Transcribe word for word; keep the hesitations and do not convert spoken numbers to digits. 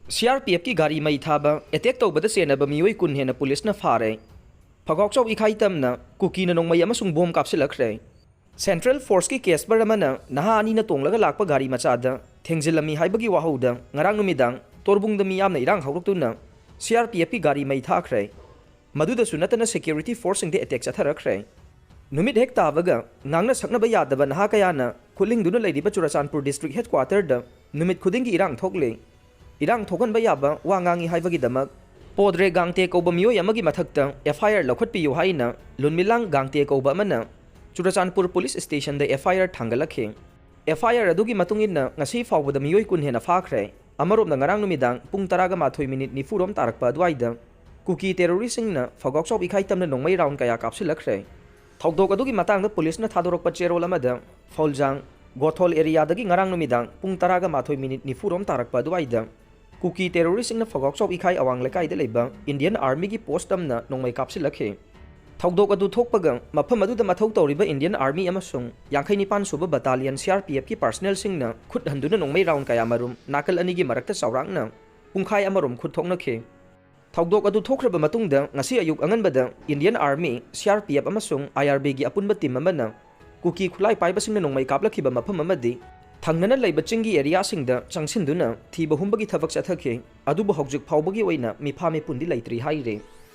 ꯁꯤ ꯑꯥꯔ ꯄꯤ ꯑꯦꯐꯀꯤ ꯒꯥꯔꯤ ꯃꯩ ꯊꯥꯕ, ꯑꯦꯇꯦꯛ ꯇꯧꯕꯗ ꯆꯦꯟꯅꯕ ꯃꯤꯑꯣꯏ ꯀꯨꯟ ꯍꯦꯟꯅ ꯄꯨꯂꯤꯁꯅ ꯐꯥꯔꯦ꯫ ꯐꯒꯥꯎꯆꯥꯎ ꯏꯈꯥꯏꯇꯝꯅ ꯀꯨꯀꯤꯅ ꯅꯣꯡꯃꯩ ꯑꯃꯁꯨꯡ ꯕꯣꯝ ꯀꯥꯞꯁꯤꯜꯂꯛꯈ꯭ꯔꯦ꯫ ꯁꯦꯟꯇ꯭ꯔꯦꯜ ꯐꯣꯔꯁꯀꯤ ꯀꯦꯁꯄꯔ ꯑꯃꯅ ꯅꯍꯥ ꯑꯅꯤꯅ ꯇꯣꯡꯂꯒ ꯂꯥꯛꯄ ꯒꯥꯔꯤ ꯃꯆꯥꯗ ꯊꯦꯡꯖꯤꯜꯂꯝꯃꯤ ꯍꯥꯏꯕꯒꯤ ꯋꯥꯍꯧꯗ ꯉꯔꯥꯡ ꯅꯨꯃꯤꯗꯥꯡ ꯇꯣꯔꯕꯨꯡꯗ ꯃꯤꯌꯥꯝꯅ ꯏꯔꯥꯡ ꯍꯧꯔꯛꯇꯨꯅ ꯁꯤ ꯑꯥꯔ ꯄꯤ ꯑꯦꯐꯀꯤ ꯒꯥꯔꯤ ꯃꯩ ꯊꯥꯈ꯭ꯔꯦ꯫ ꯃꯗꯨꯗꯁꯨ ꯅꯠꯇꯅ ꯁꯦꯀ꯭ꯌꯨꯔꯤꯇꯤ ꯐꯣꯔꯁꯁꯤꯡꯗ ꯑꯦꯇꯦꯛ ꯆꯠꯊꯔꯛꯈ꯭ꯔꯦ꯫ ꯅꯨꯃꯤꯠ ꯍꯦꯛ ꯇꯥꯕꯒ ꯉꯥꯡꯅ ꯁꯛꯅꯕ ꯌꯥꯗꯕ ꯅꯍꯥ ꯀꯌꯥꯅ ꯈꯨꯠꯂꯤꯡꯗꯨꯅ ꯂꯩꯔꯤꯕ ꯆꯨꯔꯆꯥꯟꯄꯨꯔ ꯗꯤꯁꯇ꯭ꯔꯤꯛ ꯍꯦꯗꯀ꯭ꯋꯥꯇꯔꯗ ꯅꯨꯃꯤꯠ ꯈꯨꯗꯤꯡꯒꯤ ꯏꯔꯥꯡ ꯊꯣꯛꯂꯤ꯫ ꯏꯔꯥꯡ ꯊꯣꯛꯍꯟꯕ ꯌꯥꯕ ꯋꯥ ꯉꯥꯡꯉꯤ ꯍꯥꯏꯕꯒꯤꯗꯃꯛ ꯄꯣꯗ꯭ꯔꯦ ꯒꯥꯡꯇꯦ ꯀꯧꯕ ꯃꯤꯑꯣꯏ ꯑꯃꯒꯤ ꯃꯊꯛꯇ ꯑꯦꯐ ꯑꯥꯏ ꯑꯥꯔ ꯂꯧꯈꯠꯄꯤꯌꯨ ꯍꯥꯏꯅ ꯂꯨꯟꯃꯤꯂꯥꯡ ꯒꯥꯡꯇꯦ ꯀꯧꯕ ꯑꯃꯅ ꯆꯨꯔꯆꯥꯟꯄꯨꯔ ꯄꯨꯂꯤꯁ ꯁ꯭ꯇꯦꯁꯟꯗ ꯑꯦꯐ ꯑꯥꯏ ꯑꯥꯔ ꯊꯥꯡꯒꯠꯂꯛꯈꯤ꯫ ꯑꯦꯐ ꯑꯥꯏ ꯑꯥꯔ ꯑꯗꯨꯒꯤ ꯃꯇꯨꯡ ꯏꯟꯅ ꯉꯁꯤ ꯐꯥꯎꯕꯗ ꯃꯤꯑꯣꯏ ꯀꯨꯟ ꯍꯦꯟꯅ ꯐꯥꯈ꯭ꯔꯦ꯫ ꯑꯃꯔꯣꯝꯗ ꯉꯔꯥꯡ ꯅꯨꯃꯤꯗꯥꯡ ꯄꯨꯡ ꯇꯔꯥꯒ ꯃꯥꯊꯣꯏ ꯃꯤꯅꯤꯠ ꯅꯤꯐꯨꯔꯣꯝ ꯇꯥꯔꯛꯄ ꯑꯗꯨꯋꯥꯏꯗ ꯀꯨꯀꯤ ꯇꯦꯔꯣꯔꯤꯁꯁꯤꯡꯅ ꯐꯒꯥꯎꯆꯥꯎ ꯏꯈꯥꯏꯇꯝꯅ ꯅꯣꯡꯃꯩ ꯔꯥꯎꯟ ꯀꯌꯥ ꯀꯥꯞꯁꯤꯜꯂꯛꯈ꯭ꯔꯦ꯫ ꯊꯧꯗꯣꯛ ꯑꯗꯨꯒꯤ ꯃꯇꯥꯡꯗ ꯄꯨꯂꯤꯁꯅ ꯊꯥꯗꯣꯔꯛꯄ ꯆꯦꯔꯣꯜ ꯑꯃꯗ ꯐꯧꯜꯖꯥꯡ ꯒꯣꯊꯣꯜ ꯑꯦꯔꯤꯌꯥꯗꯒꯤ ꯉꯔꯥꯡ ꯅꯨꯃꯤꯗꯥꯡ ꯄꯨꯡ ꯇꯔꯥꯒ ꯃꯥꯊꯣꯏ ꯃꯤꯅꯤꯠ ꯅꯤꯐꯨꯔꯣꯝ ꯇꯥꯔꯛꯄ ꯑꯗꯨꯋꯥꯏꯗ ꯀꯨꯀꯤ ꯇꯦꯔꯣꯔꯤꯁꯁꯤꯡꯅ ꯐꯒꯥꯎꯆꯥꯎ ꯏꯈꯥꯏ ꯑꯋꯥꯡ ꯂꯩꯀꯥꯏꯗ ꯂꯩꯕ ꯏꯟꯗꯤꯌꯟ ꯑꯥꯔꯃꯤꯒꯤ ꯄꯣꯁꯠ ꯑꯃꯅ ꯅꯣꯡꯃꯩ ꯀꯥꯞꯁꯤꯜꯂꯛꯈꯤ꯫ ꯊꯧꯗꯣꯛ ꯑꯗꯨ ꯊꯣꯛꯄꯒ ꯃꯐꯝ ꯑꯗꯨꯗ ꯃꯊꯧ ꯇꯧꯔꯤꯕ ꯏꯟꯗꯤꯌꯟ ꯑꯥꯔꯃꯤ ꯑꯃꯁꯨꯡ ꯌꯥꯡꯈꯩ ꯅꯤꯄꯥꯟ ꯁꯨꯕ ꯕꯠꯇꯥꯂꯤꯌꯟ ꯁꯤ ꯑꯥꯔ ꯄꯤ ꯑꯦꯐꯀꯤ ꯄꯥꯔꯁꯅꯦꯜꯁꯤꯡꯅ ꯈꯨꯠ ꯍꯟꯗꯨꯅ ꯅꯣꯡꯃꯩ ꯔꯥꯎꯟ ꯀꯌꯥꯃꯔꯨꯝ ꯅꯥꯀꯜ ꯑꯅꯤꯒꯤ ꯃꯔꯛꯇ ꯆꯥꯎꯔꯥꯛꯅ ꯄꯨꯡꯈꯥꯏ ꯑꯃꯔꯣꯝ ꯈꯨꯠ ꯊꯣꯛꯅꯈꯤ꯫ ꯊꯧꯗꯣꯛ ꯑꯗꯨ ꯊꯣꯛꯈ꯭ꯔꯕ ꯃꯇꯨꯡꯗ ꯉꯁꯤ ꯑꯌꯨꯛ ꯑꯉꯟꯕꯗ Indian army, C R P F ꯑꯃꯁꯨꯡ ꯑꯥꯏ ꯑꯥꯔ ꯕꯤꯒꯤ ꯑꯄꯨꯟꯕ ꯇꯤꯝ ꯑꯃꯅ ꯀꯨꯀꯤ ꯈꯨꯠꯂꯥꯏ ꯄꯥꯏꯕꯁꯤꯡꯅ ꯅꯣꯡꯃꯩ ꯀꯥꯞꯂꯛꯈꯤꯕ ꯃꯐꯝ ꯑꯃꯗꯤ ꯊꯪꯅꯅ ꯂꯩꯕ ꯆꯤꯡꯒꯤ ꯑꯦꯔꯤꯌꯥꯁꯤꯡꯗ ꯆꯪꯁꯤꯟꯗꯨꯅ ꯊꯤꯕ ꯍꯨꯝꯕꯒꯤ ꯊꯕꯛ ꯆꯠꯊꯈꯤ꯫ ꯑꯗꯨꯕꯨ ꯍꯧꯖꯤꯛ ꯐꯥꯎꯕꯒꯤ ꯑꯣꯏꯅ ꯃꯤꯐꯥ ꯃꯤꯄꯨꯟꯗꯤ ꯂꯩꯇ꯭ꯔꯤ ꯍꯥꯏꯔꯤ꯫